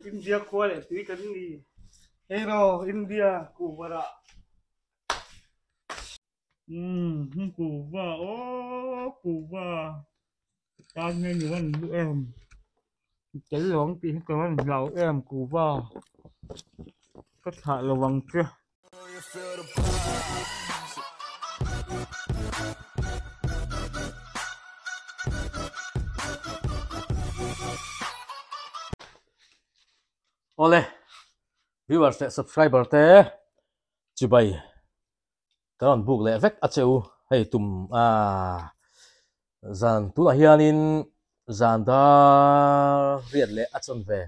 India khua leh tui kan ni hero India kuhvarah Umm kuhva aw kuhva tan hian i rawn lu em tel lo ang tih hi ka rawn hlau em kuhva ka thlah lo ang che. Awle viewers leh subscriber te chibai Ka rawn buk leh vek a che u, hei tum ah zan tunah hianin zan dar riat leh a chawn ve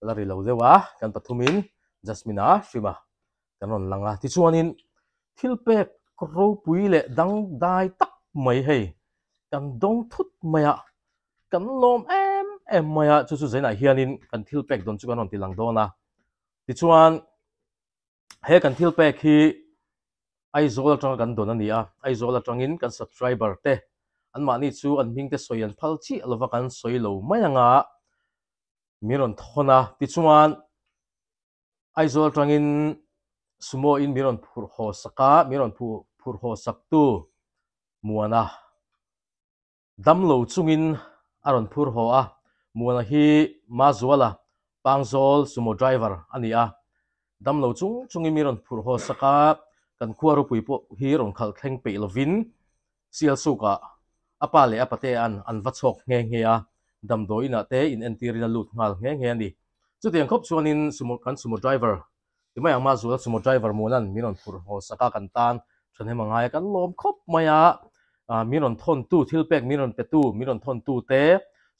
la ri lo deuh a, kan pathumin Jasmine a hrim a kan rawn lang a, tichuanin thil pek ropui leh dangdai tak mai hei kan dawng thut mai a, kan lawm em em mai a, chu chu zainah hianin kan thil pek dawn chu kan rawn ti lang dawn a, tichuan. He kan thil pek hi Aizawl atanga kan dawn a ni a, Aizawl atangin kan subscriber te anmahni chu an hming te sawi an phal chiah lova kan sawi lo mai anga min rawn thawn a, tichuan Aizawl atangin sumo in min rawn phurh haw sak a, min rawn phurh haw sak tu Muana. Damlo chungin a rawn phur haw a, Muana hi Mazuala, Pangzawl sumo driver a ni a. Damlo chung chungin mi rawn phur haw sak a, kan khua ropui pawh hi rawn khalh thleng peih lovin Sialsukah a pa leh a patea'n an va chhawk nghe nghe a, damdawi inah te in entirin a lut nghal nghe nghe a ni. Chutiang khawp chuanin sumo kan sumo driver Ti mai ang Mazuala sumo driver Muanan min rawn phurh haw sak a, kan tan thahnem a ngai a, kan lawm khawp mai a, min rawn thawntu thil pek min rawn petu min rawn thawntu te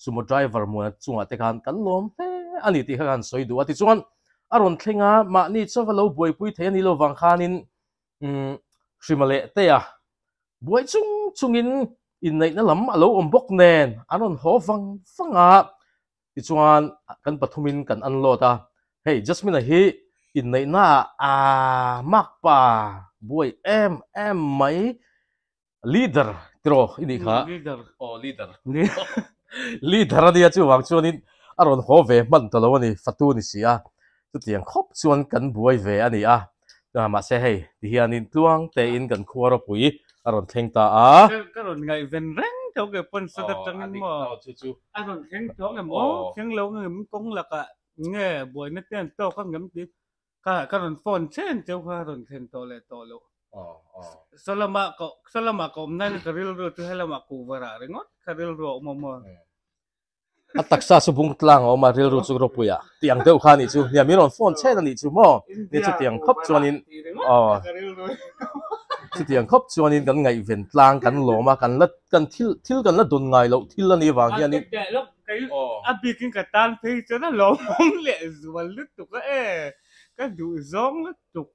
sumo driver Muana chungah te khan kan lawm hle a ni tih kha ka han sawi duh a, tichuan a rawn thleng a, mahni chauh a lo buaipui thei a ni lo vang khanin umm Hrima leh Tea buai chung chungin inneihna lam a lo awm bawk nen an rawn haw vang vang a. Tichuan kan pathumin kan unload a, hei Jasmine-a hi inneihna ah makpa buai em em mai, leader tiraw i nih kha? Leader. Aw leader. Leader a nia chuvang chuanin a rawn haw ve hman ta lo a ni, fatu a ni si a, chutiang khawp chuan kan buai ve a ni a, mahse hei tihianin tluang tein kan khua ropui a rawn thleng ta a. Ka rawn ngaihven reng tho ke pawn sat atangin maw? A rawn thleng tho ang em aw? Thleng lo ang em kawng lakah nge buaina te an tawk ang em tih kha ka rawn phone chen cheu kha a rawn thlen tawh leh tawh loh. Saw lamah ka saw lamah ka awm nan ka rilru chu helamah kuhva rah ringawt kha rilru a awm a maw? A taksa chu bung tlang a awm a, rilru chu ropui a tih ang deuh kha a nih chu. Nia, min rawn phone chhen a nih chu maw? Nia, chutiang khawp chuanin aw, chutiang khawp chuanin kan ngaihven tlang kan lawm a, kan la kan thil thil kan la dawn ngai loh thil a nih vang hianin aw. A bikin ka tan phei chuan a lawmawm leh zual lutuk a e, ka duh zawng lutuk.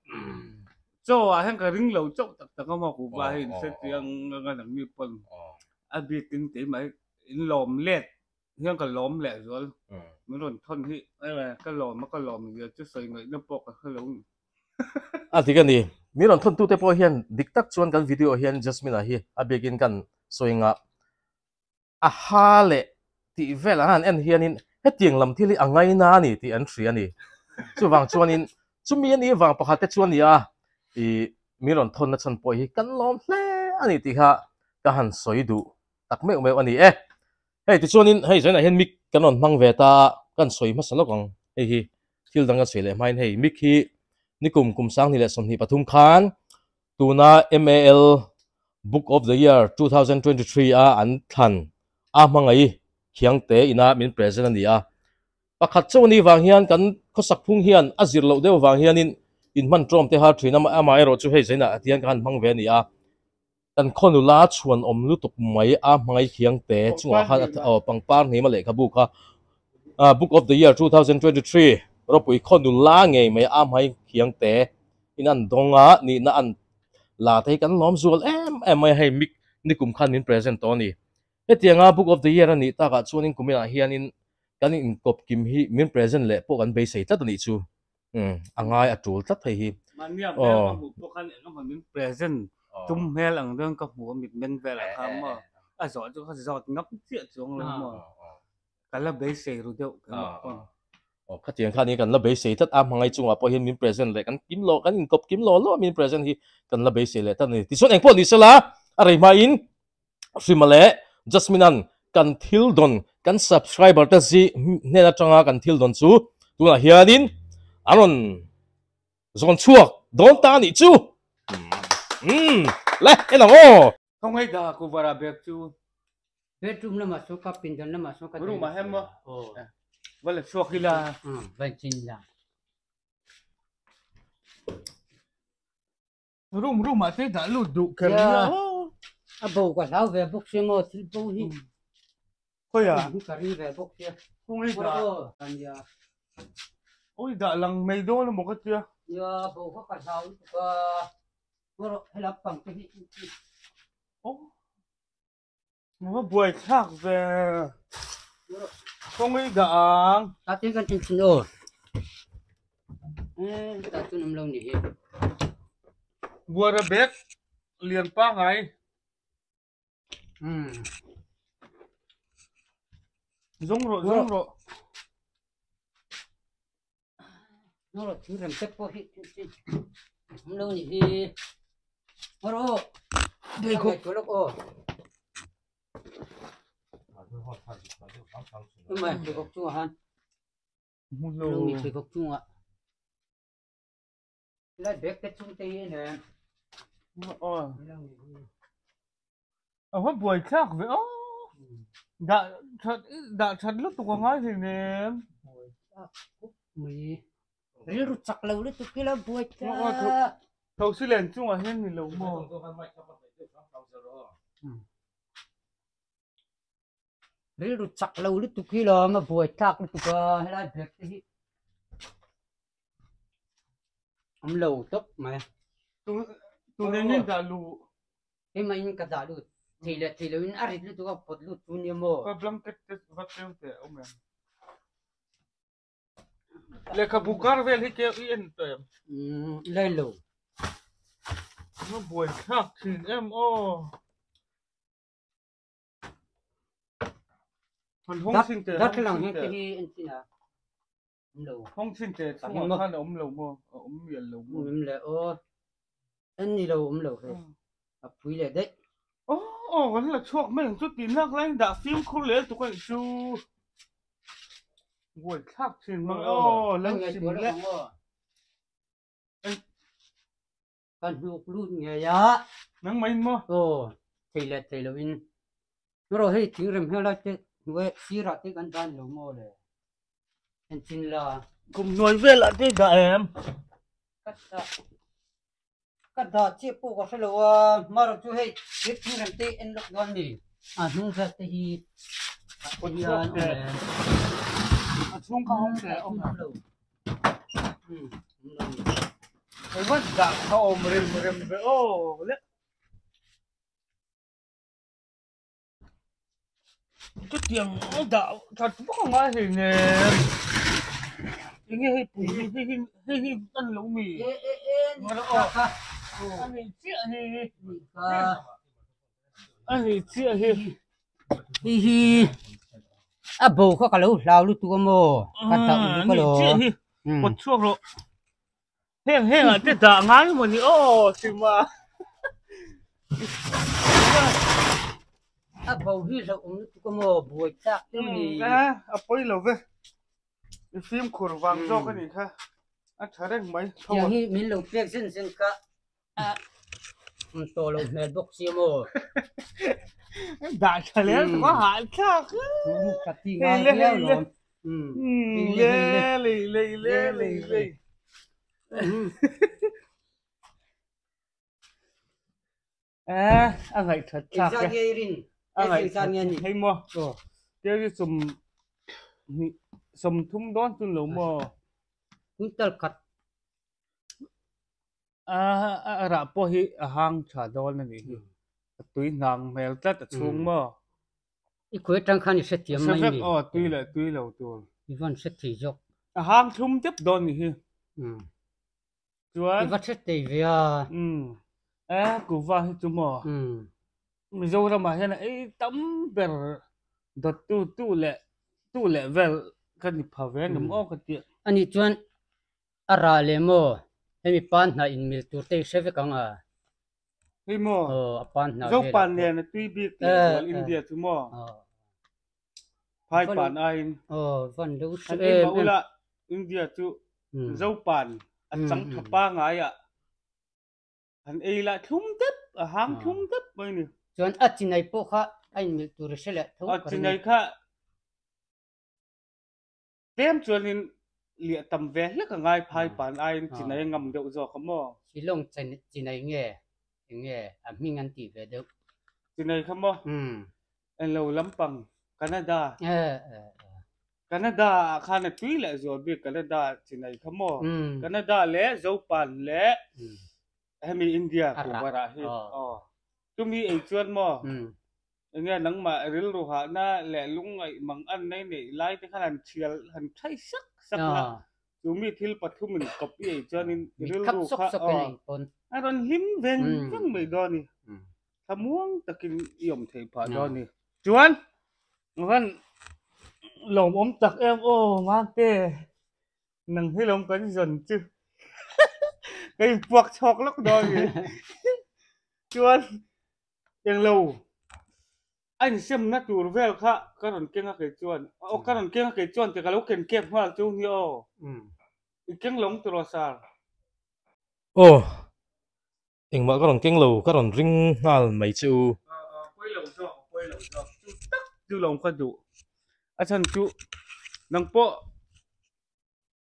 Chaw ah hian ka ring lo chauh tak tak a maw kuhva hi in hre chiang anga nangni pawn a bikin keimah hi In lawm let hian ka lawm leh zual min rawn thawn hi ka lawm a ka lawm zia chu sawi ngaihna pawh ka hre lo ni. A dik a ni. Min rawn thawn tute pawh hian dik tak chuan kan video hian Jasmine-a hi a biakin kan sawi ngah a ha leh tih vel an han en hianin hetiang lam thil hi a ngaina a ni tih an hria a ni. Chuvang chuanin chumi a nih vang pakhat te chu a ni a, ih min rawn thawnna chhan pawh hi kan lawm hle a ni tih kha ka han sawi duh tak meuh meuh a ni e. Hei tichuanin hei zainah hian mic kan rawn hmang ve ta a, kan sawi hmasa lawk ang hei hi thil dang kan sawi leh hmain hei mic hi nikum kum 2023 khan tuna MAL Book of the Year 2023 a an thlan a hmangaih Khiangte ina min present a ni a. Pakhat chauh a nih vang hian kan khawsak phung hian a zir loh deuh vang hianin inhman ṭawm te har ṭhin a, amaherawhchu hei zainah tihian ka han hmang ve a ni a. Kan khaw nula chhuan awm lutuk mai a hmangaih khiang te chungah khan aw pangpar hnim a lehkhabu kha Book of the Year 2023 ropui khaw nula ngei mai a hmangaih khiang te in an dawng a nihna an la te hi kan lawm zual em em mai a hei mic nikum khan min present tawh a ni. Hetianga book of the year a nih takah chuanin kuminah hianin kan inkawp kim hi min present leh pawh kan beisei tlat a nih chu. Umm a ngai a tul tlat hei hi. Mahnia hmel ka hmuh pawh khan eng emaw min present tum hmel ang dawn ka hmu a mitmeng velah kha maw a zawh chu ka zawt ngam chiah chuang lo maw. Ka la beisei ru deuh ka mah pawn. Aw khatiang khan hi kan la beisei tlat a, hmangaih chungah pawh hian min present leh kan kim lo, kan inkawp kim lo lo a min present hi kan la beisei leh tlat a ni. Tichuan engpawh ni sela a rei hmain Hrima leh Jasmine-a'n kan thil dawn kan subscriber te zi hnen atanga kan thil dawn chu tunah hianin an rawn zawn chhuak dawn ta a nih chu. Umm le en ang aw. Khawngaih dah cover ah bag chu. Bedroom lamah sawn ka pindan lamah sawn ka Room ah hem maw? Aw. Va la chhuak ila. Umm va inchin ila. Room room ah te dah lut duh kher nia. A bo ka hlau ve bawk sia maw thil bo hi. Khawiah? Ka ring ve bawk sia. Khawngaih dah. Aw nia. Awi dah lang mai dawn emaw ka tia. Nia bo kha ka hlau lutuk a. Rawh helap pang te hi Oh. Nga buai thlak ve. Khawngaih dah ang. Ta tin kan tin thin aw. Eh, ta chun awm lo ni hi. Buara bag lian pangai. Umm. Zawng rawh, zawng rawh. Ngaw rawh thing rem te pawh hi awm lo ni hi. Ngaw rawh. Pheikhawk. Lawk aw. Tumai pheikhawk chungah han. Hmu lo. Mi pheikhawk chungah. Lai bag te chung te hi nen. Aw. A va buai thlak ve aw. Dah that dah that lutuk a ngai hlei nem. Buai thlak khawp mai. Rilru chak lo lutuk hi la buai thlak. Thosi len chungah hian ni lo maw. Rilru chak lo lutuk hi lawm a buai thlak lutuk a helai bag te hi awm lo tawp mai. Tun eng nge dah luh? Keimah in ka dah lut thei leh thei loin a rit lutuk a pawt lut chu nia maw? Ka blanket te va keu teh awm em? Lehkhabu kar vel hi keu i en tawh em? Umm lai lo. A buai thlak thin em aw. Darthlalang hi te hi en chin a awm lo. Hawng chin te chhungah khan a awm lo maw? A awm mial lo maw? Awm le aw. En ni lo awm lo hei. A pui leh daih. Aw aw kan la chhuak mai ang chu tih lak laiin dah fimkhur leh lutuk a nih chu. Buai thlak thin mang aw lo sim le. Ka hnuk lut ngei a. Nangmah in maw? Aw, thei leh thei lo in. Erawh hei thingrem hmel lai te hnuai sirah te kan dan lo maw le. Enchin la. Kum hnuai velah te dah em? Ka dah ka dah chiah pawh ka hre lo a, hmarawh chu hei he thingrem te en lawk dawn ni. A hnung vel te hi ah te hian awm em? A chhung kha hawng teh awm em? Hei vat dah kha awm rem rem ve aw le. Chutiang dah that vak a ngai hlei nen. Enge hei pui hi hei hi hei hi a ni lo mi? A ni chiah hi. A ni chiah hi. Hei hi a bo kha ka lo hlau lutuk a maw? Ka dah lutuk a lo. Chiah hi. Pawt chhuak rawh. Heng heng ah te dah ngai maw ni aw Sima. A bo hi hlauh awm lutuk a maw buai tlak deuh ni. A pawi lo ve. I fimkhur vang zawk a nih kha. A tha reng mai. Tiang hi min lo pek zen zen kha a awm tawh loh hmel bawk sia maw. Dah tha leh lutuk a hahthlak. Ka ti ngai viau lawm. Le le le le le le. Eh, a ngaih that thlak e. Engzat rin? A ngaih that hei maw. Tia hi sum hnih sawmthum dawn chun lo maw? Quintal khat. A rah pawh hi a hang tha dawn a nih hi. A tui hnang hmel tlat a chhung maw? I khawi atang khan i hrethiam mai ni. Hre vek aw, tui leh tui lo tur. I van hre thei zawk. A hang thlum tep dawn nih hi. Chuan. I va hre thei ve a. Umm. E kuhva hi chu maw? Mizoramah hian a ei tam ber dawttu tu leh tu leh vel ka ni pha ve ngem aw ka ti. Anih chuan A rah leh maw? Hemi pan hnah in mil tur te i hre vek ang a? Hei maw? Aw, a pan hnah velah Zopan nen a tui bik leh zual India chu maw? Phai pan aiin. Aw, van lo hre em em. Ula India chu Zopan a chang tha pangai ah an ei lah thlum dep, a hang thlum dep mai ni. Chuan a chinai pawh kha a in mil tur i hre leh tho ka ring. A chinai kha Tlem chuanin liah tam ve hlek a ngai phai pan aiin chinai a ngam deuh zawk a maw? Shillong chinai nge eng nge a hming an tih ve deuh? Chinai kha maw? Englo lampang Canada. Canada ah khan a tui leh zual bik Canada chinai kha maw? Canada leh Zopan leh hemi India kuhvarah hi aw. Chumi ei chuan maw? Enge nangmah rilru hahna leh lungngaih mang an nei neih lai te khan han thial han thai sak sak a, chu mi thil pathum in kawp i ei chuanin i rilru kha a rawn hlim veng veng mai dawn a ni, thlamuang takin i awm theih phah dawn a ni. Chuan rawn lawmawm tak em aw Mate, nang hi lawm kan zawn chu ka inpuak chhawk lawk dawn a ni. Chuan Englo, a insemna tur vel kha ka rawn keng a kei chuan, aw ka rawn keng a kei chuan tih ka lo ken kep nghal chu nia aw, i keng lo ang tiraw sir? Aw, engmah ka rawn keng lo, ka rawn ring nghal mai che u. Aw, pawi lo zawk, pawi lo zawk, chu tak chu lo ka duh, a chhan chu nang pawh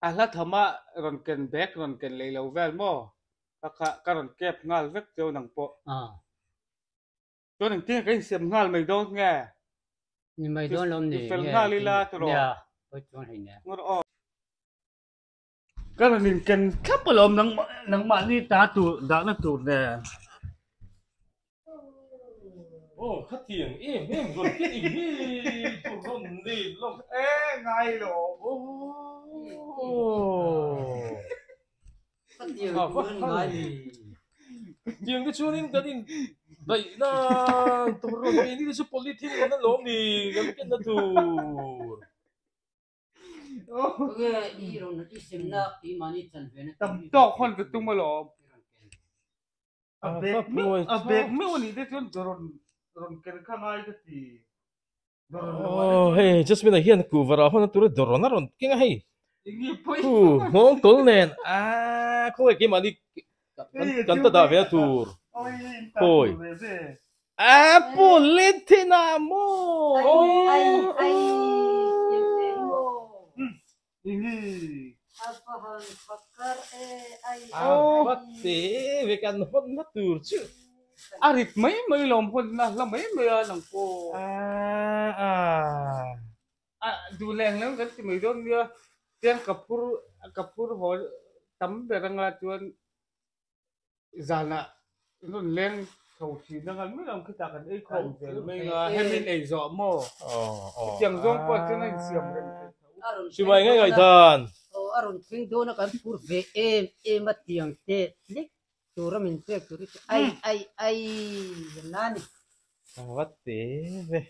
A hla thama rawn ken bag rawn ken lei lo vel maw? Ka kha ka rawn kep nghal vek cheu nang pawh. Chuan engtin ka insiam nghal mai dawn nge? Ni mai dawn lo ni Ti fel nghal ila tiraw? Nia, pawi chuang hlei nen. Ngawr aw. Ka rawn inken thlap alawm nangmah nangmahni ta tur dahna tur nen. Aw khatiang em em rawn ken eng hi tur rawn nei lawm e ngai lo Khatiang tur an ngai ni. Tiang te chuanin kan in daih na tur rawn nei ni te chu polythene rawn an lawm ni kan ken na tur. Tam tawk hawn ka tum alawm. A bag meuh a bag meuh anih te chuan rawn rawn ken kha ngai ka ti. Aw hei Jasmine ah hian kuhva rah hawn a tur a dawrh a rawn keng a hei. Khu nghawng tawl nen aaa khawngaih keimahni kan ta dah ve a tur. Khawi. A polythene ah maw? A va te ve kan hawn na tur chu. A rit mai mai lawm hawn na hla mai mai a nang pawh. A duh leng leng kan ti mai dawn nia tiang ka phur ka phur haw tam ber anga chuan Zanah rawn leng tho thin a ngan mai ang khitah kan ei khawm zel mai ang a, hemi in ei zawh maw? Chutiang zawng pawh chuan a insiam rem theih tho. Sipai ngai ngai dan. Aw a rawn thleng dawn a kan phur ve em em a tiang te hlek tur a min pek tur hi chu ai ai ai na ni. Va te ve.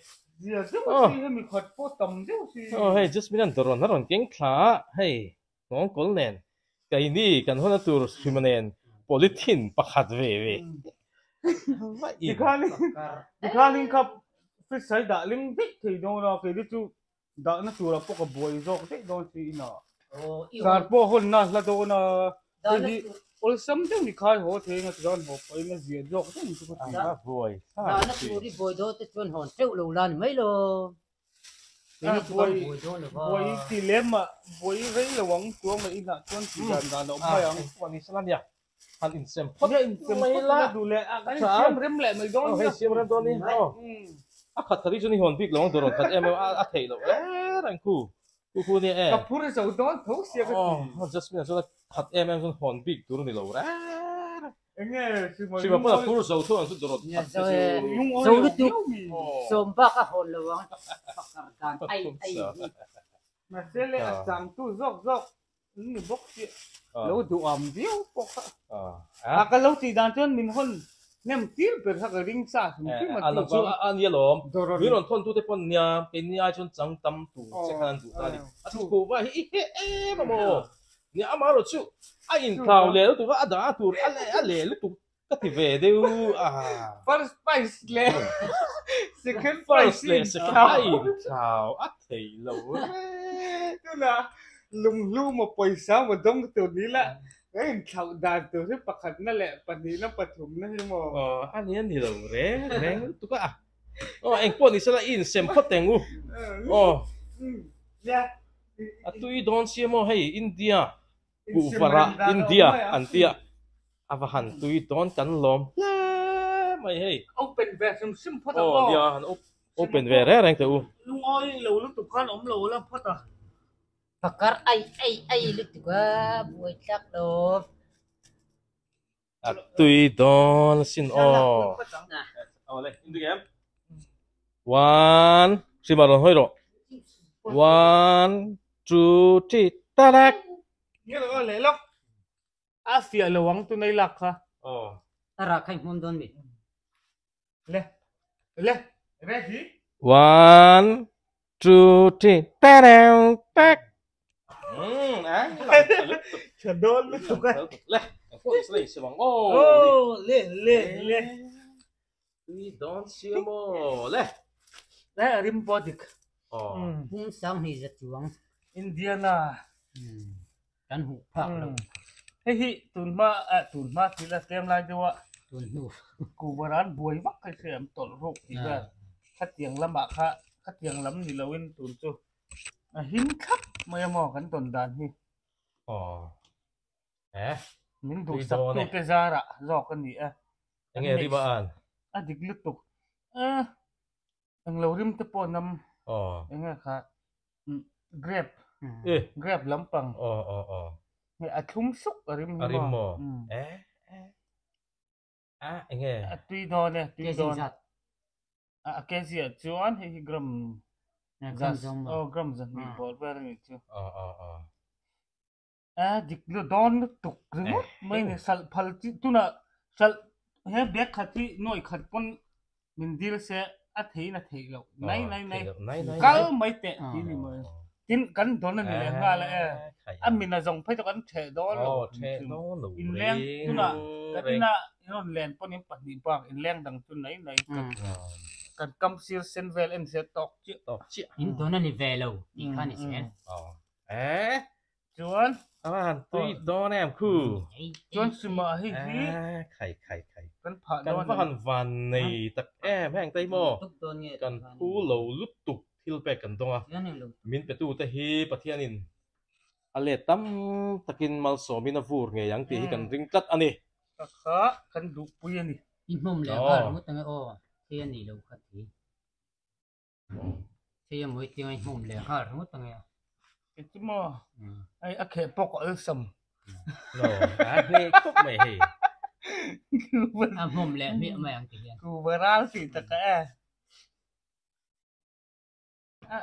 Zia deuh si hemi khat pawh tam deuh si. Aw hei Jasmine an dawrawn a rawn keng thla a hei. Nghawngkawl nen keini kan hawn a tur hrima nen polythene pakhat ve ve va in. Tikhanin kha fridge sai dah ling daih thei dawn a, keini chu dahna turah pawh ka buai zawk daih dawn si ina. Zar pawh hawnna hla dawn a, hei hi awlsam deuh ni khai haw thei anga tichuan haw pahin a zia zawk daih ang chu ka ti. A buai thlak Dahna tur i buai dawn te chuan hawn teuh lo la ni mai lo. Buai buai ti lem ah buai rei lo ang chuang leh inah chuan tih dan dan a awm mai ang. Chuan ni sela nia han insem phawt mai la duh leh a kan insiam rem leh mai dawn nia. Hei siam rem dawn ni aw a khat khat hi chuan i hawn bik lo ang dawrawn khat em em a theih loh reng reng khu khu khu nia e. Ka phur zo dawn tho sia ka ti. Aw Jasmine ah chuan a khat em em chuan hawn bik tur a ni lo reng reng. Enge Sima pawh a phur zo thu ang chu dawrot khat te chu. Zo lutuk sawm bak a hawn lo ang pakar dan ai ai hi. Mahse le a changtu zawk zawk an ni bawk chiah lo duham viau pawh kha. A ka lo tih dan chuan min hawn hnem tir ber kha ka ring sa hrim hrim a chu vang. A nia lawm. Min rawn thawn tute pawn nia keini ai chuan chang tam tur che khan an duh ta a ni. A chhukhuh va hi i heh em a maw? Nia amaherawh chu a inthlau leh lutuk a, a dah a tur a leh a leh lutuk ka ti ve deuh a. First prize leh second prize First leh second a inthlau a thei lo reng. Tunah lunghlu maw pawisa maw dawng tur ni la ka inthlauh dan tur hi pakhatna leh pahnihna pathumna hi maw. Aw a ni a ni lo reng reng lutuk a. Aw engpawh ni sela i insem phawt eng u. Aw. Nia A tui dawn sia maw hei India kuhvara India an tia a va han tui dawn kan lawm hle mai hei. Open ve hrim hrim phawt ang aw. Aw nia han open ve reng reng teh u. Lungawi lo lutuk khan awm lo la phawt a. Pakar ai ai ai lutuk a buai thlak lo. A tui dawn asin aw. Awle in dik em? One, Sima rawn hawi rawh. One, two, three, tarak. Nge lo leh lawk. A fiah lo ang tunai lak kha. Aw. A rah kha i hmuam dawn mi? Le, le, ready? One, two, three, tarang, tak. Tha dawn lutuk a. Le, ang pawh ni sela insiam ang aw. Aw, le, le, le. Tui dawn sia maw le. Le, rim pawh dik. Aw. Hmung sang hnih za chuang. Indiana. Kan hmuh phak lo. Hei hi tunhma ah tunhma thil a tlem lai deuh a. Tun hnu. Kuvaran buai vak kai hre am tawlh ruk tih vel. Khatiang lamah kha khatiang lam ni loin tun chu a him thlap mai a maw kan tawn dan hi. Aw. Eh. Min duhsak tute zarah zawk a ni e. Enge riba an? A dik lutuk. Eh. Englo rim te pawh nam enge kha grape grape lampang nge a thlum suk a rim hi maw a tui dawn e tui dawn a kg ah chuan hei hi gram aw gram zahnih bawr vel a nih chu. A dik lu dawn lutuk ringawt mai ni hralh phal chi tunah hralh he bag khat hi nawi khat pawn min dil se a theiin a theih loh nai nai nai kal mai teh tih ni mai tin kan dawn a ni leh nghal a e a min a zawng phei chu kan theh dawn lo inleng tunah kan inah rawn len pawn in pahnih bak inleng dang chu nai nai kan kam sir sen vel en se tawk chiah in dawn a ni ve lo tih kha ni se. Chuan a han tui dawn em khu. Chuan sima hei hi khai khai khai kan phah dawn kan va han van nei tak em heng te hi maw kan phu lo lutuk thil pek kan dawng a min pe tu te hi Pathianin a let tam takin malsawmin a vur ngei ang tih hi kan ring tlat a ni. Ka kha kan duhpui a ni. I hmawm leh nghal ringawt ange aw thei a nih loh kha ti. Thei a mawi tling a i hmawm leh nghal ringawt ang e. Eng chu maw? Hei a kheh pawk a awlsam. No, a hneh khawp mai hei. A hmawm leh hmiah mai ang ti hian. Kuva ral tih tak a e. A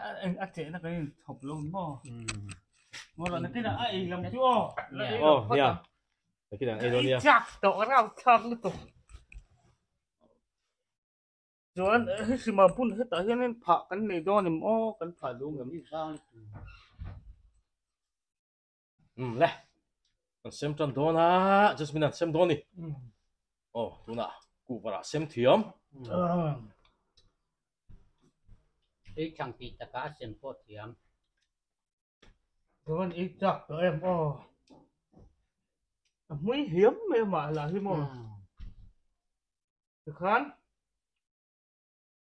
a chehna kan inchhawp lo maw? Maw rawh nakinah a ei lam chu aw. Aw, nia. Nakinah an ei dawn nia. Ei chak tawh rau thlak lutuk. Chuan hei hrim ah bun hetah hianin phah kan nei dawn em aw kan phah duh ngem. Umm le kan sem tan dawn a Jasmine an sem dawn ni aw tunah kuhvarah sem thiam. Ei thlang tih takah a sem pawh thiam. Chuan ei chak tawh em aw. A hmui hiam mai a mah lah hi maw. Tikhan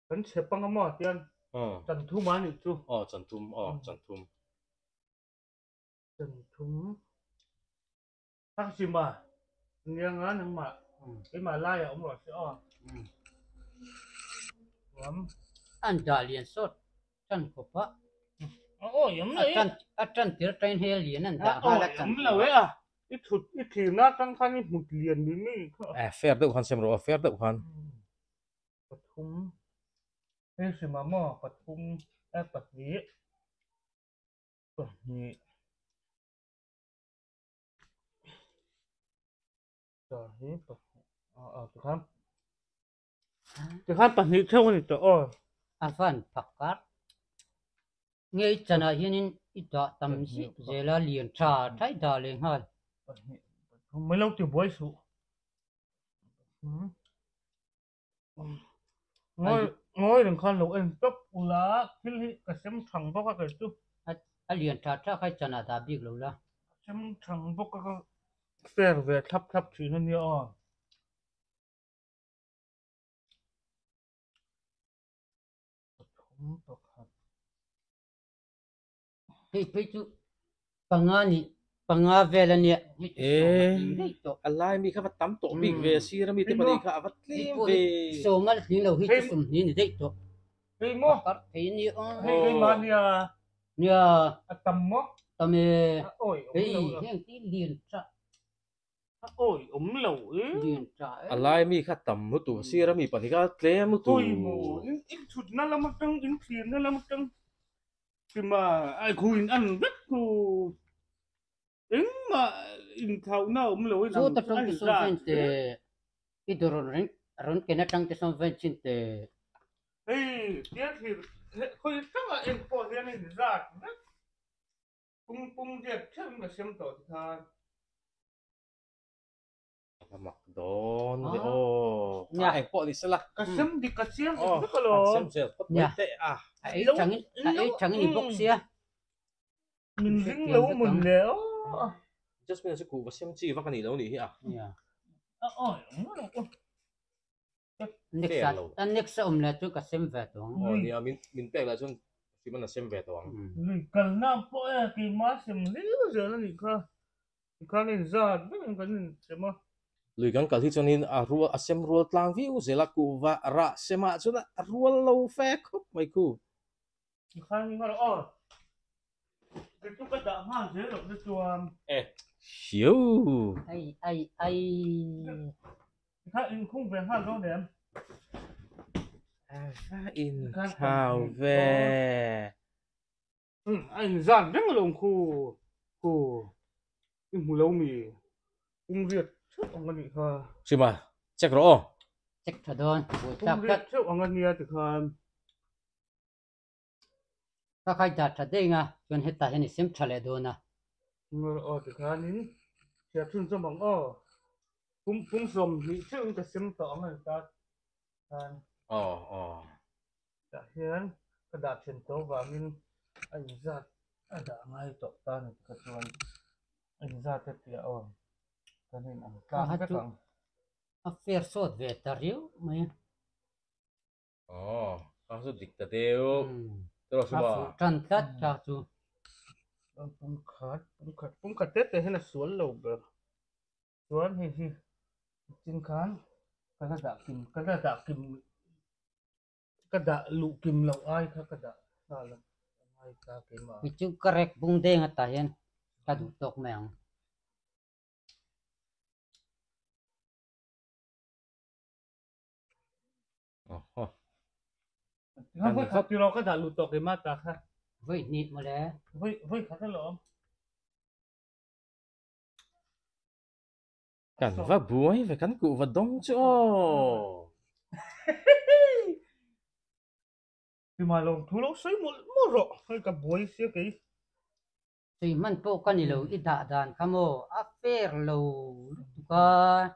kan chhe panga maw tian chan thum a nih chu. Aw chan thum aw chan thum. Chan thum. Thangchima nia nga nangmah keimah laiah awm rawh se aw. Chuan. An dah lian sawt tan khawp a. Aw awm lo e. A tan tir tain hel lian an dah nghal a chan thum. Awm lo e a. I thut i thirna atang khan i hmut lian mi mi kha. Eh fair deuh khan sem rawh a fair deuh khan. Pathum hei hrim ah maw pathum eh pahnih pahnih tah hi pahnih ah ah tikhan tikhan pahnih theuh a ni tawh aw. A van phakar Ngei chanah hianin i dah tam zih zel a, lian tha tha i dah leh nghal. Mai lo ti buai suh. Ngawi ngawi reng khan lo en tawp ula thil hi ka sem thang bawk a kei chu. A lian tha tha kha i chanah dah bik lo la. Ka sem thang bawk a ka fair ve thlap thlap thin a nia aw. Pathum pakhat. Hei phei chu panga ni panga vel a nia. Eee a lai mi kha va tam tawh bik ve sir a mi te pahnih kha a va tlem ve. Sawm a tling lo hi chu sawmhnih ni daih tawh. Hei maw? Pakhat thei a nia. Hei keimah nia. Nia. A tam maw? Tam e. A awi awm lo. Hei heng hi lian tha. A awi awm lo e. A lai mi kha tam lutuk a sir a mi pahnih kha tlem lutuk. Awi maw in thutna lam atang in thlirna lam atang tima ai khu in an vek khu engmah inthlauhna a awm lo e Chu ta tawng te sawn ven te i dawr rawn rawn ken atang te sawn ven chin te. Hei tia thlir khawi tangah eng pawh hian a inzat vek. Pum pum riat theuh in ka siam tawh ti khan. A mak dawn ve aw. A eng pawh ni sela. Ka siam dik ka chiang dik vek alawm. An siam zel phawt mai teh a. A ei changin a ei changin i bawk sia. Min ring lo mun le aw. Jasmine chu kuhva siam chi vak a nih lo nih hi a. A awi ang lo aw. Next a next a awm leh chu ka sem ve tawh ang. Aw nia min min pek lah chuan hrim an a sem ve tawh ang. Lui kalna pawh e keimah sem hlir zel a nih kha. Tikhan a inzat vek in kan insem a. Lui kan kal hi chuanin a rual a sem rual tlang viau zel a kuhva rah semah chuan a rual lo fe khawp mai khu. Tikhan i ngar aw. Kei chu ka dah nghal zel loh te chuan. E hiu. Ai ai ai. Tikhan inkhung ve nghal dawn em? A va inthlau ve. A inzat reng alawm khu khu i hmu lo mi pum riat theuh ang a nih kha. Hrima check rawh aw. Check tha dawn buai tlak tlat. Pum riat theuh ang a nia tikhan. Ka khai dah tha daih anga chuan hetah hian i sem tha leh dawn a. Ngar aw tikhanin chhiar chhunzawm ang aw. Pum pum 20 theuhin ka sem tawh ang a ni ta khan. Aw aw. Tah hian ka dah then tawh vangin a inzat a dah ngai tawh ta ni tikha chuan a inzat a tia aw kan in ang tlang vek ang. A fair sawt ve ta riau mai a. Aw, ka chu dik ta deuh. Tiraw A fuh tan tlat ta chu. Pumkhat, pumkhat, pumkhat te te hian a sual lo ber. Chuan hei hi chin khan ka la dah kim, ka la dah kim, ka dah luh kim loh ai kha ka dah nghal a ngai ta keimah. Hei chu ka rek bung deng atah hian ka duh tawk mai ang. Voi khat tiraw ka dah lut tawh keimah ta kha. Voi hnih mawle. Voi voi khat alawm. Kan va buai ve kan kuh va dawng chu aw. Tumah lo thu lo sawi mawlh mawlh rawh hei ka buai sia kei. Tui hman pawh ka ni lo i dah dan kha maw a fair lo lutuk a.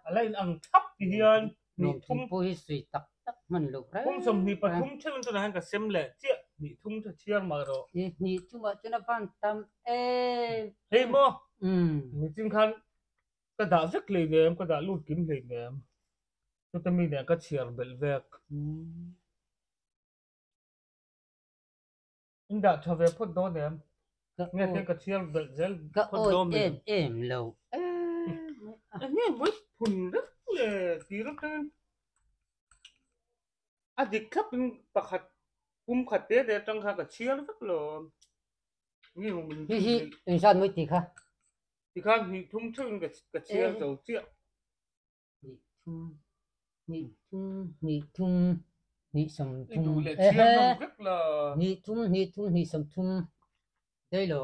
A la in ang thap ti hian hnih thum. Lawmthum pawh hi sawi tak tak hman loh reng. Kum 23 theuh in tunah hian ka sem leh chiah hnih thum chu chhiar mah rawh. I hnih thumah chuan a van tam em. Hei maw nichin khan ka dah vek hleinem ka dah lut kim hleinem chuta mi nen ka chhiar belh vek. In dah tha ve phawt dawn em? Nge te ka chhiar belh zel phawt dawn em? Ka awi em em lo em. Enge mawi phun reng le tir atangin a dik thlap in pakhat pum khat te te atang kha ka chhiar vek lo. Hi hi engzat mawi ti kha? Tikhan hnih thum theuhin ka chhiar zo chiah. Hnih thum, hnih thum, hnih thum, hnih sawm I duh thum. leh chhiar Ehe! nawm vek la. Hnih thum, hnih thum, hnih sawm thum. Daih lo.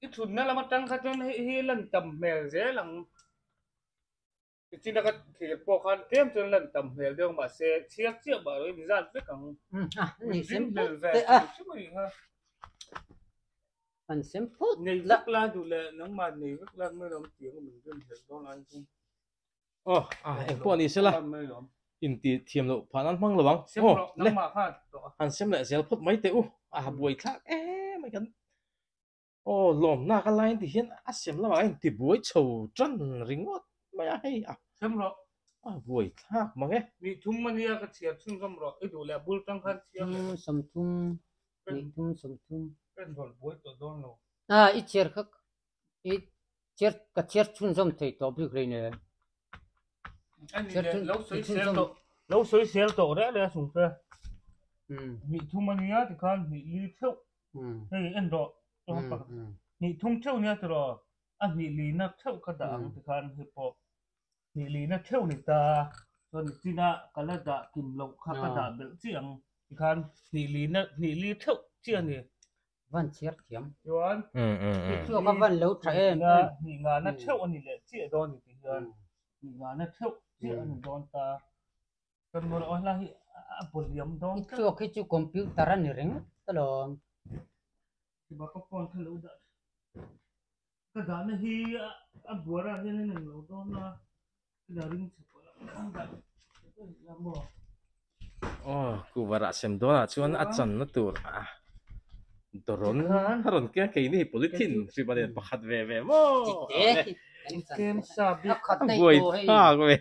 I thutna lam atang kha chuan hei hi lan tam hmel zel ang. Tichina ka thlir pawh khan tlem chuan lan tam hmel deuh mahse chhiar chiah mah erawh in zat vek ang. Ni sem hmel ve te a. Chu mai kha. An sem phut Nei vek la duh leh nangmah nei vek la mai lawm tiang min rin hlelh dawn ai chu. Aw a eng pawh ni sela inti thiam loh phah nan hmang lo ang. Sem rawh nangmah kha tawh a. Han sem leh zel phawt mai teh u. A buai thlak em mai kan. Aw lawmna ka lain ti hian a sem lamah a inti buai chho tan ringawt mai a hei a. Sem rawh. A buai thlak mang e. Nih thum ania ka chhiar chhunzawm rawh i duh leh a bul tang khan chhiar leh. Thum sawmthum nih thum sawmthum. Ka inrawlh buai tawh dawn lo. A i chhiar kha i chhiar ka chhiar chhunzawm thei tawh bik rei nen. A ni leh lo sawi sel tawh lo sawi sel tawh reh reh a chung te. Hnih thum ania tikhan hnih li theuh Hei en rawh hnih thum theuh nia tiraw a hnih lina theuh ka dah ang tikhan hei pawh hnih lina theuh ni ta chuan nichina ka la dah kim loh kha ka dah belh chiah ang tikhan hnih lina hnih li theuh chiah a ni. Van chhiar thiam. Chuan Chu ka van lo tha em em. Hnih ngana theuh a ni leh chiah dawn ni tihian hnih ngana theuh chiah a ni dawn ta. Kan mawlh aw hla hi a bu liam dawn I thluak hi chu computer a ni ringawt alawm. Tiba ka phone kha lo dah ka dahna hi a buara hian a neng lo dawn a ka dah ring chhe pawh a dah la maw. Aw kuvarah sem dawnah chuan a channa tur a dawrawn a rawn keng keini hi polythene hrim a nen pakhat ve ve maw. A buai thlak ve.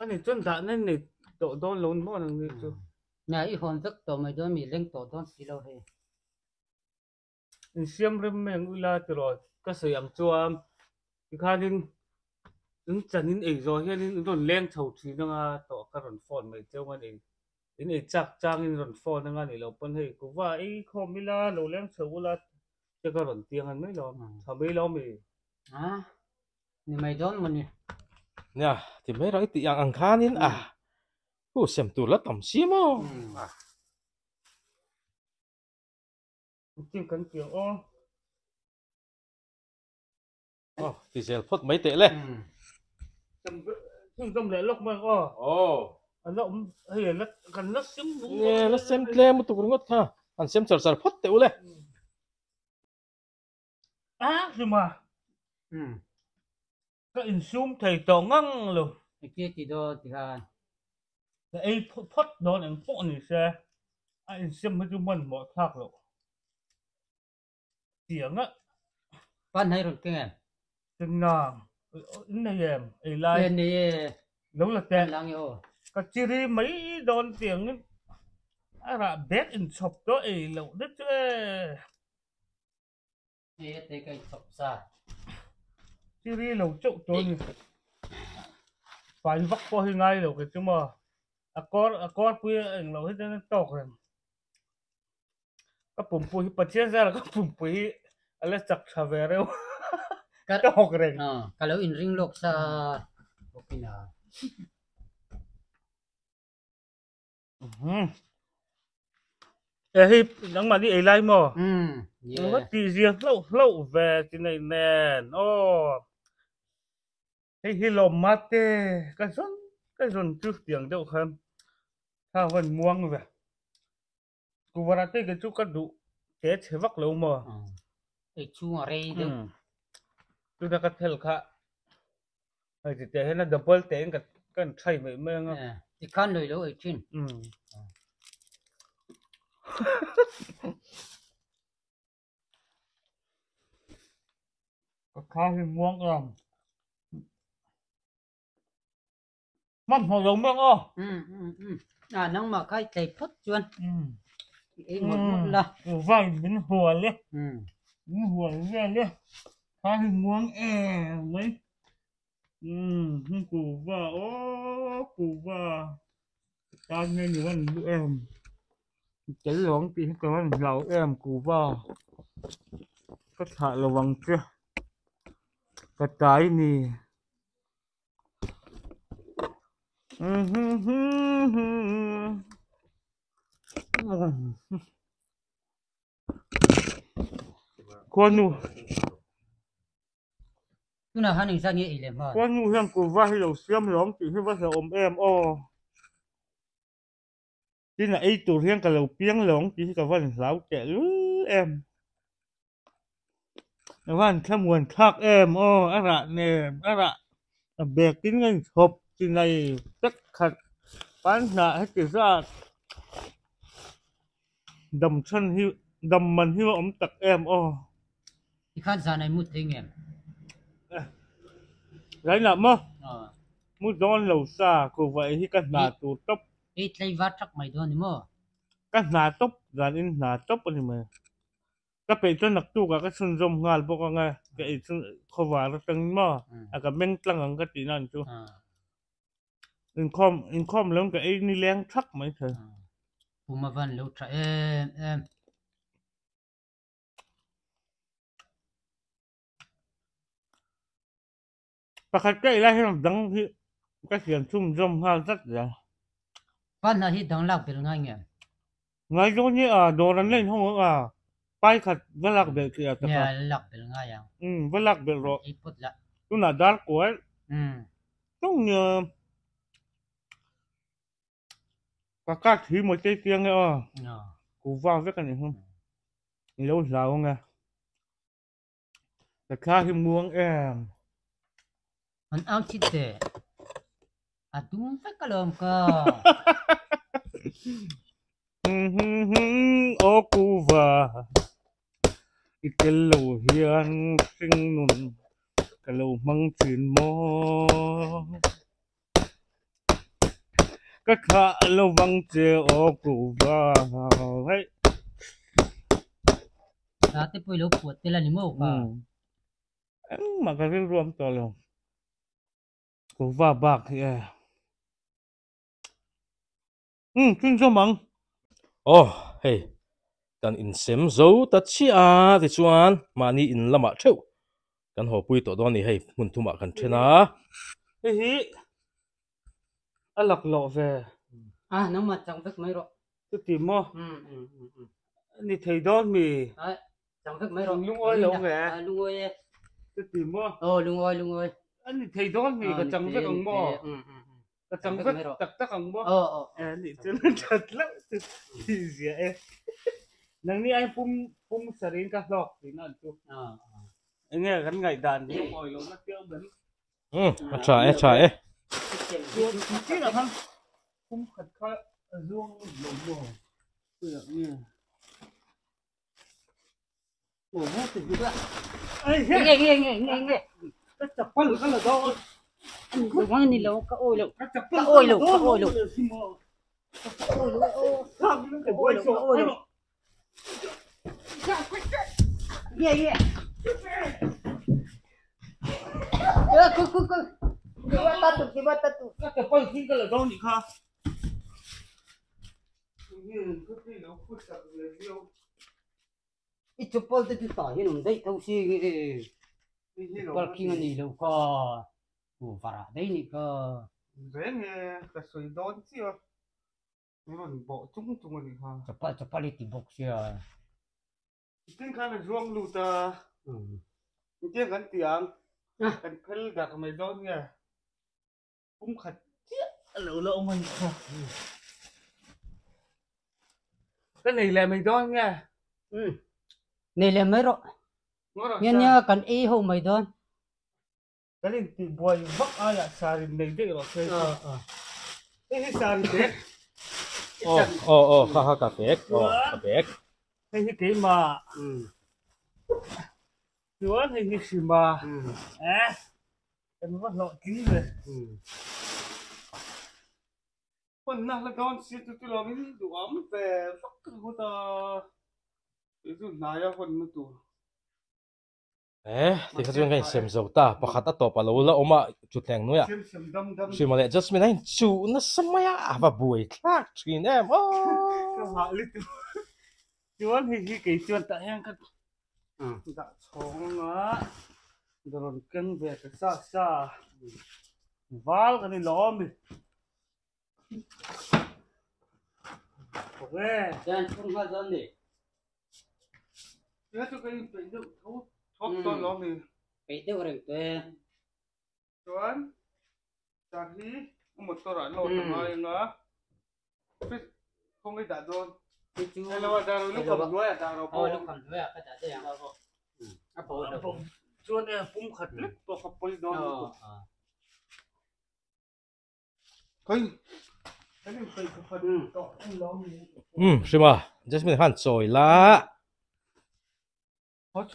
Ani chuan dahna nei tawh dawn lo maw nang ni chu. Nia i hawn vek tawh mai dawn mi leng tawh dawn si lo hei. Insiam rem mai ang ula tiraw ka sawi ang chuan tikhanin in chan in ei zawh hianin in rawn leng chho thin anga tawh ka rawn phone mai cheu ang a ni. In ei chak changin rawn phone anga nih loh pawn hei kuva ei khawm ila lo leng chho ula te ka rawn tiang an mai lo tha mai lo mi. A Ni mai dawn maw ni? Nia, ti mai rawh i tih ang ang khanin a hu sem tur la tam si maw? Engtin kan ti ang aw? Aw, ti zel phawt mai teh le. Chhunzawm leh lawk mai ang aw. Aw. A la awm hei a la kan la sem nung. Nge la sem tlem lutuk ringawt kha. Han sem char char phawt teh u le. A hlum a, ka insum thei tawh ngang lo. Engtia ti dawn ti khan? Ka ei phawt dawn eng pawh ni se, a insem hi chu hmanhmawh thlak loh tiang a. Pan hai rawn keng em? Tina, in nei em? Ei lai. Nei nei e. Lo la teh. Lang e aw. Ka chiri mai dawn tiang in a rah bek inchhawp tawh ei loh te chu e. Hei a te ka inchhawp sa. Chiri lo chauh tawh a ni. Fai vak pawh hi ngai lo kei chu maw. A kawr a kawrpui a eng loh hi chuan a tawk reng. Ka pumpui hi Pathian zara ka pumpui hi a la chak tha ve reuh a tawk reng. Ka lo inring lawk sa bawkin a. E hei nangmah ni ei lai maw? Nga ti zia hlauh hlauh ve ti nei nen aw. Hei hi lawm mate ka zawn ka zawn chu tiang deuh khan kha van muang ve. Kuvara te ke chu ka duh te chhe vak lo maw? Ei chhung a rei deuh. Tuna ka thel kha hei ti teh hian a double te in ka kan thai mai mai anga. Tikhan lawi lo ei thin. Ka kha hi muang em. Hmanhmawh lo mai ang aw. A nangmah kha i tlei phawt chuan i ei mawlh mawlh la. Vai min hual e. Min hual vel e. Kha hi muang em mai. Kuhva aw kuhva tan hian i van lu em. Tel lo ang tih hi ka rawn hlau em kuhva ka thlah lo ang che ka tai ni. Khuanu Tunah han engzat nge ei leh hma? Khuanu hian kuhva hi lo siam lo ang tih hi va hlauhawm em aw. Tin a ei tur hian ka lo piang lo ang tih hi ka van hlau teh lul em. Ka van thlamuan thlak em aw a rah nem a rah a bag tin ka inchhawp chinai vek khat pan hnah heti zat dam chhan hi dam man hi a awm tak em aw. Tikhan zan ai mut thei ngem? Zainah maw? Mu dawn lo sa kuhva ei hi ka hna tur tawp. Ei tlaivar thak mai dawn ni maw? Ka hna tawp zanin hna tawp a ni mai. Ka peih chuan naktukah ka chhunzawm nghal bawk ang e, ka ei chu khawvar atangin maw a ka meng tlang ang ka tih nan chu. Inkhawm inkhawm lo ka ei nileng thak mai thei. Pum a van lo tha em em. Pakhat ka ei lai hian dang hi ka siam chhunzawm nghal zat zel. Panhnah hi dang lak belh ngai nge? Ngai dawn hi a dawr an la inhawng ang a, pai khat va lak belh tih a tak a. Nia, lak belh ngai ang. Umm, va lak belh rawh. Ei pawt lah. Tunah dar kual tung nia. Ka card hi maw chei chiang e aw. Kuhva vek a nih hi. I lo hlau ang e. Ka thla hi muang em. An au chit te. A dum vek alawm ka. Aw kuhva i tel lo hian hring nun ka lo hmang thin maw. Ka thlah lo vang che aw kuhva hei. Hla te pawh i lo phuah tel a ni maw ka? Engmah ka rilruam tawh lo. Kuhva bak hi e. Umm chhunzawm ang. Aw hei kan insem zo ta chiah a tichuan mahni in lamah theuh kan haw pui tawh dawn a ni hei hmun thumah kan then a. Hei hi a laklawh ve. A nangmah chang vek mai rawh. Chuti maw? Ni thei dawn mi? Chang vek mai rawh. Lungawi lo nge? Lungawi e. Chuti maw? Aw lungawi lungawi. A ni thei dawn mi ka chang vek ang maw? Ka chang vek tak tak ang maw? E nih chuan a that hlauh chu tih zia e. Nangni ai pum pum sarin ka hlawk tihna an chu. Enge kan ngaihdan hi awi lohna chiang ber. Umm a tha e tha e. Chuan chinah khan pum khat kha a zuang lo maw? Puiah nge. I chawpawlh te chu tah hian awm daih tho si nge parking a nih loh kha u varah daih nih kha. Reng e ka sawi dawn chiah a min rawn bawh chung chung a nih kha. Chawpalh chawpalh i ti bawk sia. Tin khan a zuang lut a engtiang kan ti ang kan phel darh mai dawn nge. Pum khat chiah a lo la awm a ni kha. Ka nei leh mai dawn nge? Umm. Nei leh mai rawh. Nia nia kan ei ho mai dawn. Kan intih buai vak aiah sarin nei daih rawh se. Hei hi sarin bag. Aw aw aw kha kha ka bag aw ka bag. Hei hi keimah. Chuan hei hi hrima. Eh. Kan va hlawh tling ve. Hmanna hla dawn si chu chu lawmin duham ve vak ringawt a, kei chu hnaia hawnna tur. Eh, tikha chuan ka insem zo ta, pakhat a tawp a lo la awm a, thutthleng hnuaiah Hrima leh Jasmine a inchuh nasa mai a, a va buai thlak thin em aw. Ka hah lutuk chuan hei hi kei chuan tah hian ka dah chhawng anga rawn keng ve ta sa sa val ka ni lawm i. Chuan chhung nghal dawn ni. Peih deuh reng te. Chuan car hi a motor ah load a ngai anga kawng i dah dawn. Hello a dah ro lukham hnuai ah dah ro pawh. Lukham hnuai ah ka dah daih ang. A bo lo. Chuan e pum khat lek pawh ka pawi dawn lutuk. Um hrima Jasmine khan chawi la. Lu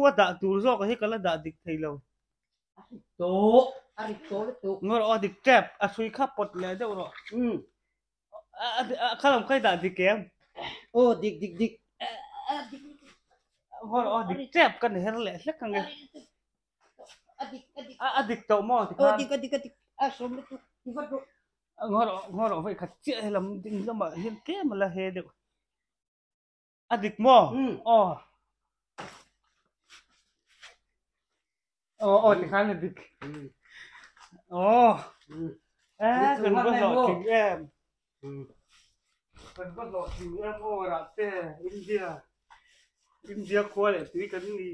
a dah tur zawk hi ka la dah dik thei lo. A rit tawh, a rit tawh lutuk. Ngaw rawh a dik tep, a hrui kha pawt leh deuh rawh. Umm. A kha lam kha i dah dik em? Aw dik dik dik. A dik dik. Ngaw rawh a dik tep ka ni her leh hlek ang e. A dik a dik. A dik tawh maw tikhan? Aw dik a dik a dik. A sawm lutuk. I va duh. Ngaw rawh ngaw rawh vawi khat chiah helam ding lamah hian tlem a la he deuh. A dik maw? Aw. Aw aw tikhan a dik. Aw. Eh kan va hlawhtling em. Kan va hlawhtling em aw rah te India. India khua leh tui kan ni.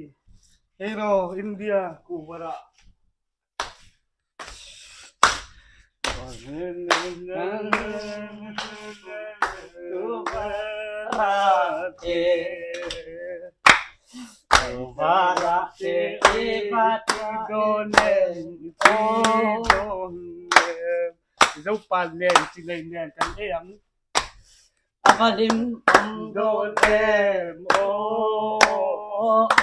Hei ro India kuhva rah. Zopan nen chinei nen kan ei ang. A va hlim awm dawn em aw.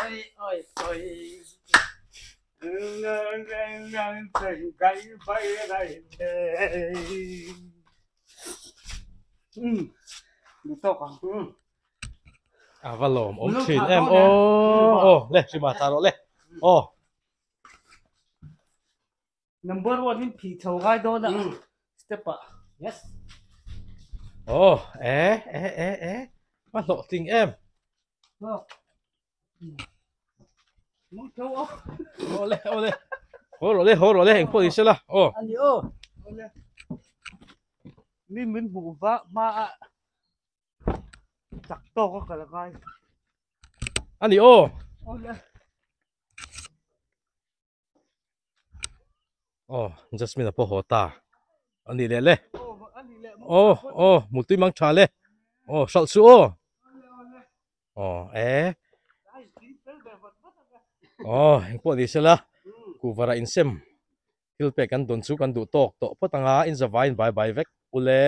Oi oi oi. A va lawm awm thin em aw. Aw le hrima ta rawh le aw. Number one in phih chho ngai dawn a step ah. Yes. Aw e e e e a hlawhtling em. Mung tho aw. Aw le aw le. Haw rawh le haw rawh le eng pawh ni se la aw. Ani aw. Aw le. Mi min hmuh va hma a chak tawk a kal a ngai. Ani aw. Aw le. Aw Jasmine a pawh haw ta a nih leh le aw aw mutui mang tha le aw hralh suh aw aw e aw engpawh ni sela kuhva rah insem thil pek kan dawn chu kan duh tawk tawh phawt anga in zavaiin bai bai vek ule.